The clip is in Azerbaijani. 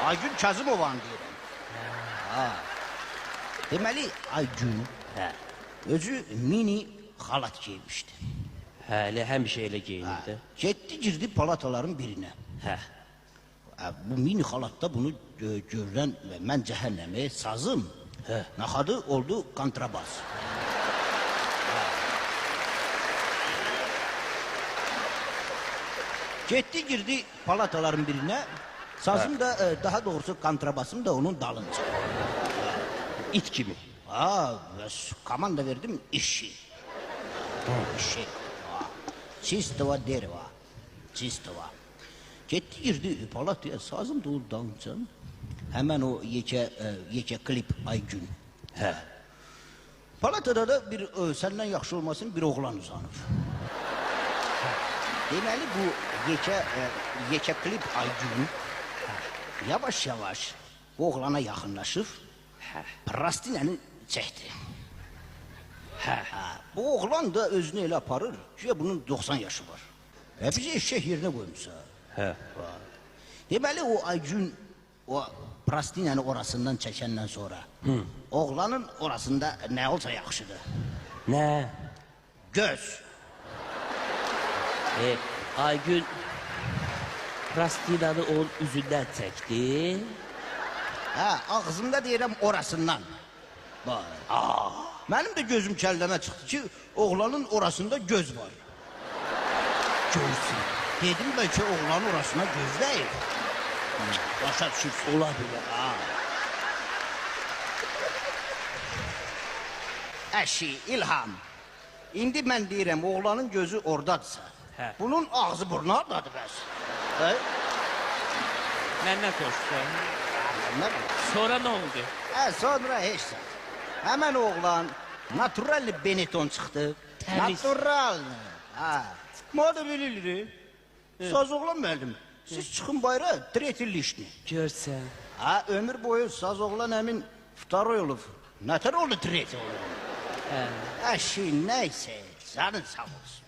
Aygün Kazımovanı deyirəm. Hə. Deməli, Aygün özü mini xalat geymişdi. Hə, elə həmişə elə geyinirdi. Getdi, girdi palataların birinə. Hə. Bu mini xalatda bunu görən mən cəhənnəmi sazım. Hə. Naxadı oldu kontrabas. Getdi, girdi palataların birinə. Sazım da, daha doğrusu kontrabasım da onun dalınca. İt kimi. Ha, bəs komanda verdim işi. İşi. Çistova dereva. Çistova. Getdi, girdi palataya, sazım da onun dalınca. Həmən o yekə klip Aygün. Hə. Palatada da bir səndən yaxşı olmasın bir oğlan uzanır. Deməli bu yekə klip Aygün yavaş yavaş bu oğlana yaxınlaşıb prastinəni çəkdi. Hə. Bu oğlan da özünü elə aparır, güya bunun 90 yaşı var. Və bizi eşək yerinə qoymuşsa. Hə. Deməli o Aygün o prastinəni orasından çəkəndən sonra oğlanın orasında nə olsa yaxşıdır. Nə? Göz. Aygün prastinanı onun üzündən çəkdi. Hə, ağzımda deyirəm orasından. Bax. Mənim də gözüm kəlləmə çıxdı ki, oğlanın orasında göz var. Görsün. Dedim bəlkə oğlanın orasına göz deyil. Başa düşürsün. Ola bilər. Əşi, İlham. İndi mən deyirəm, oğlanın gözü oradadırsa. Hə. Bunun ağzı burnu hardadır bəs? Hə? Məndən soruşsan. Nə bilim. Sonra nə oldu? Hə, sonra heç zət. Həmən oğlan natural Benetton çıxdı. Təmiz. Natural. Hə. Moda bilirik. Saz oğlan müəllim, siz çıxın bayıra, treti lişni. Görsən. Ha, ömür boyu saz oğlan həmin vtoroy olub. Nətər oldu treti olub? Hə. Əşi, nəysə, canın sağ olsun.